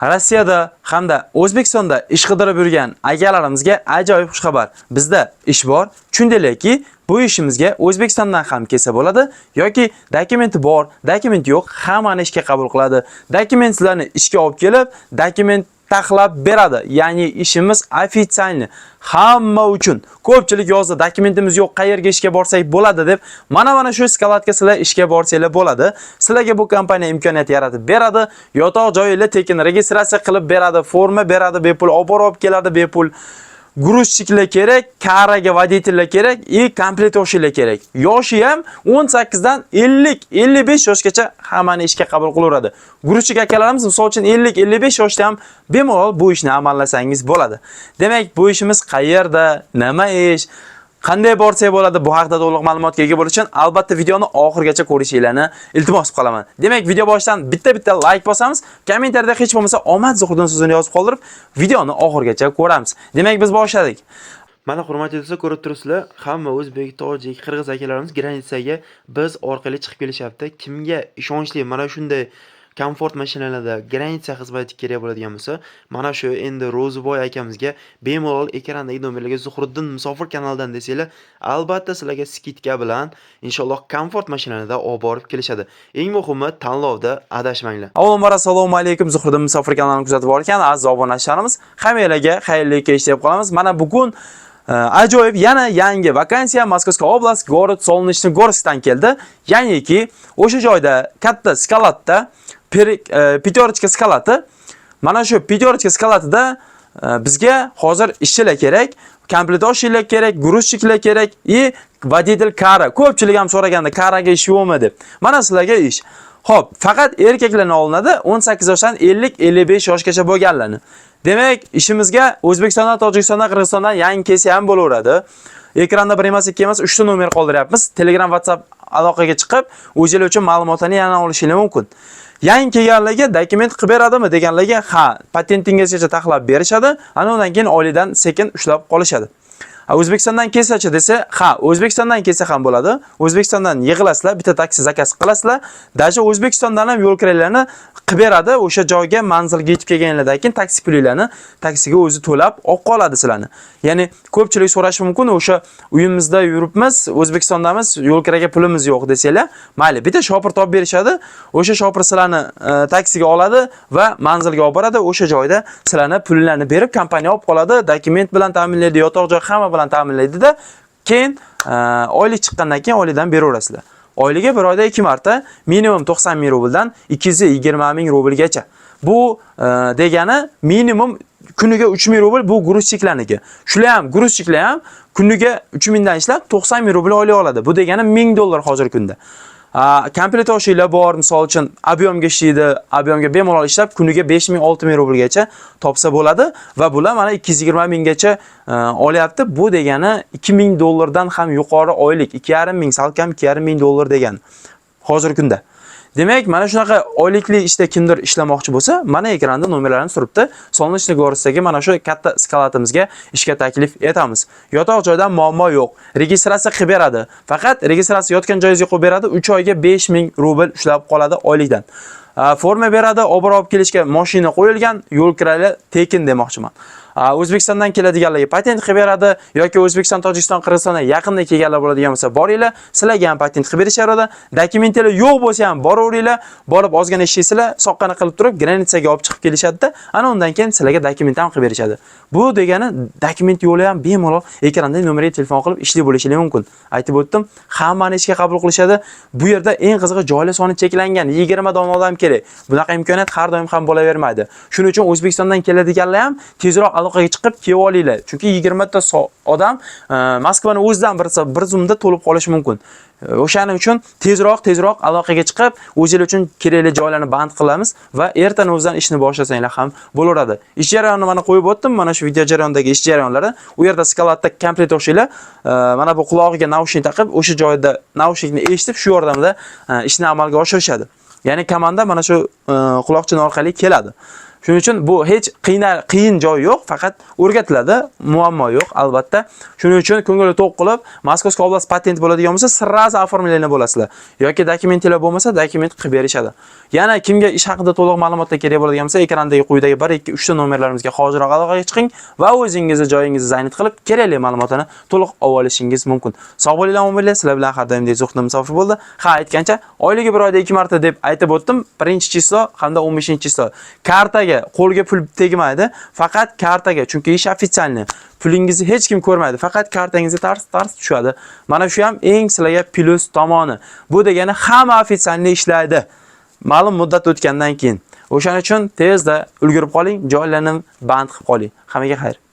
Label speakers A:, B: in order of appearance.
A: Rossiyada hamda O'zbekistonda ish qidirib yurgan akalarimizga ajoyib xushxabar. Bizda ish bor. Shundayki, bu ishimizga O'zbekistondan ham kelsa bo'ladi yoki dokumenti bor, dokumenti yo'q, hammani ishga qabul qiladi. Dokumentlarni ishga olib kelib, dokument taxlab beradi. Ya'ni ishimiz официальный. Hamma uchun. Ko'pchilik yozdi, dokumentimiz yo'q, qayerga ishga borsak bo'ladi deb. Mana shu склад ga sizlar ishga borsanglar bo'ladi. Sizlarga bu kompaniya imkoniyat yaratib beradi. Yotoq joyinglar tekin registratsiya qilib beradi, forma beradi bepul, olib borib olib keladi bepul. Грузчик lar kerak, кара ga водитель lar kerak и комплектовщик lar kerak. Yoshi ham 18 dan 50, 55 yoshgacha hammani ishga qabul qilaveradi. Грузчик akalarimiz, misol uchun, 50, 55 yoshda ham bemalol bu ishni amallasangiz bo'ladi. Demak, bu ishimiz qayerda, nima ish, qanday borsak bo'ladi, bu haqda to'liq ma'lumotga ega bo'lish uchun albatta videoni oxirigacha ko'rishinglarni iltimos qilib qolaman. Demak, video boshidan bitta-bitta like bosamiz, kommentariyada hech bo'lmasa "Omad, Zuhriddin" so'zini yozib qoldirib, videoni oxirigacha ko'ramiz. Demak, biz boshladik.
B: Mana, hurmatli do'stlar, ko'rib turibsizlar, hamma o'zbek, tojik, qirg'iz akalarimiz граница ga biz orqali chiqib kelishyapti. Kimga ishonchli mana shunday komfort mashinalarda граница xizmati kerak bo'ladigan bo'lsa, mana shu endi Ro'ziboy akamizga bemalol ekrandagi nomerlarga "Zuhriddin Musofir kanalidan" desanglar, albatta sizlarga скидка bilan inshaalloh komfort mashinalarda olib borib kelishadi. Eng muhimi, tanlovda adashmanglar.
A: Avvalambor, assalomu alaykum, Zuhriddin Musofir kanalini kuzatib borgan aziz obunachilarimiz, hammanglarga xayrli kech deb qolamiz. Mana bugun ajoyib yana yangi vakansiya Московская область, город Солнечногорск dan keldi. Ya'niki o'sha joyda katta склад da Пятерочка склад i, mana shu Пятерочка склад ida bizga hozir ishchilar kerak, комплектовщик lar kerak, грузчик lar kerak и водитель кара. Ko'pchilik ham so'raganda, кара ga ish yo'qmi deb. Mana sizlarga ish. Xo'p, faqat erkaklarni olinadi, 18 yoshdan 50-55 yoshgacha bo'lganlarni. Demak, ishimizga O'zbekistondan, Tojikistondan, Qirg'izistondan yangi kelsa ham bo'laveradi. Ekranda bir emas, ikki emas, 3 ta nomer qoldiryapmiz. Telegram, WhatsApp aloqaga chiqib, o'zinglar uchun ma'lumotlarni yana olishingiz mumkin. Yangi kelganlarga dokument qilib beradimi deganlarga, ha, patentingizgacha taxlab berishadi. Ana undan keyin oylikdan sekin ushlab qolishadi. Ha, O'zbekistondan kelsachi desa, ha, O'zbekistondan kelsa ham bo'ladi. O'zbekistondan yig'ilasizlar, bitta taksi заказ qilasizlar. Даже O'zbekistondan ham yo'l kiraylarni qilib beradi. O'sha joyga, manzilga yetib kelganlardan keyin taksi pulinglarni taksiga o'zi to'lab olib qoladi sizlarni. Ya'ni ko'pchilik so'rashi mumkin, o'sha uyimizda yuribmiz, O'zbekistondamiz, yo'l kiraga pulimiz yo'q desanglar, mayli, bitta shopir topib berishadi. O'sha shopir sizlarni taksiga oladi va manzilga olib boradi. O'sha joyda sizlarni pullarni berib, kompaniya olib qoladi, dokument bilan ta'minlaydi, yotoq joy, hamma bilan ta'minlaydida, keyin oylik chiqqandan keyin oylikdan beraverasizlar. Oyligi bir oyda 2 marta, minimum 90 ming rubldan 220 ming rublgacha. Bu degani minimum kuniga 3 ming rubl, bu грузчик larniki. Shular ham, грузчик lar ham kuniga 3 mingdan ishlab 90 ming rubl oylik oladi. Bu degani 1000 dollar hozirgi kunda. Комплектовщик lar bor, misol uchun, объем ga ishlaydi, объем ga bemalol ishlab kuniga 5000, 6000 rublgacha topsa bo'ladi va bular mana 220 minggacha olyapti. Bu degani 2000 dollardan ham yuqori oylik, 2,5 ming, salkam 2,5 ming dollar degan hozirgi kunda. Demak, mana shunaqa oylikli ishda kimdir ishlamoqchi bo'lsa, mana ekranda nomerlarimiz turibdi. Солнечногорск dagi mana shu katta склад imizga ishga taklif etamiz. Yotoq joydan muammo yo'q. Registratsiya qilib beradi. Faqat registratsiya yotgan joyingizga qo'yib beradi. 3 oyga 5000 rubl ushlab qoladi oylikdan. Forma beradi, olib olib kelishga mashina qo'yilgan, yo'l kirali tekin demoqchiman. O'zbekistondan keladiganlarga patent qilib beradi yoki O'zbekiston, Tojikiston, Qirg'izistondan yaqinda kelganlar bo'ladigan bo'lsa, boringlar, sizlarga ham patent qilib berishaveradi. Dokumentlar yo'q bo'lsa ham boraveringlar, borib ozgina ishlaysizlar, soqqani qilib turib, граница ga olib chiqib kelishadi-da, ana undan keyin sizlarga dokument ham qilib berishadi. Bu degani dokument yo'li ham bemalol ekranda nomerga telefon qilib ishli bo'lishingiz mumkin. Aytib o'tdim, hammani ishga qabul qilishadi. Bu yerda eng qizig'i, joylar soni cheklangan, 20 dona odam kerak. Bunaqa imkoniyat har doim ham bo'lavermaydi. Shuning uchun O'zbekistondan keladiganlar ham tezroq aloqaga chiqib kelib olinglar. Chunki 20 ta odam Moskvani o'zidan bir zumda to'lib qolishi mumkin. O'shaning uchun tezroq aloqaga chiqib, o'zingiz uchun kerakli joylarni band qilamiz va ertani o'zidan ishni boshlasanglar ham bo'laveradi. Ish jarayonini mana qo'yib o'tdim, mana shu video jarayonidagi ish jarayonlari. U yerda склад da комплектовщик lar mana bu qulog'iga naushnik taqib, o'sha joyda naushnikni eshitib, shu yordamida ishni amalga oshirishadi. Ya'ni komanda mana shu quloqchin orqali keladi. Shuning uchun bu hech qiyin joyi yo'q, faqat o'rgatiladi, muammo yo'q albatta. Shuning uchun ko'ngilni to'q qilib, Московский область patent bo'ladigan bo'lsa, сразу оформление bo'lasizlar. Yoki dokumentlar bo'lmasa, dokument qilib berishadi. Yana kimga ish haqida to'liq ma'lumotlar kerak bo'ladigan bo'lsa, ekrandagi quyidagi 1, 2, 3 ta nomerlarimizga hoziroq aloqaga chiqing va o'zingizni joyingizni занять qilib, kerakli ma'lumotlarni to'liq olib olishingiz mumkin. Sog' bo'linglar, omon bo'linglar. Sizlar bilan har doimdek Zuhdi musofir bo'ldi. Ha, aytgancha, oyligi bir oyda 2 marta deb aytib o'tdim. 1-число hamda 15-число. Kartaga, qo'lga pul tegmaydi, faqat kartaga, chunki ish официальный. Pulingizni hech kim ko'rmaydi, faqat kartangizga tars tars tushadi. Mana shu ham eng sizlarga plyus tomoni. Bu degani hamma официальный ishlaydi. Ma'lum muddat o'tgandan keyin. O'shaning uchun tezda ulgurib qoling, joylarni band qilib qoling. Hammaga xayr.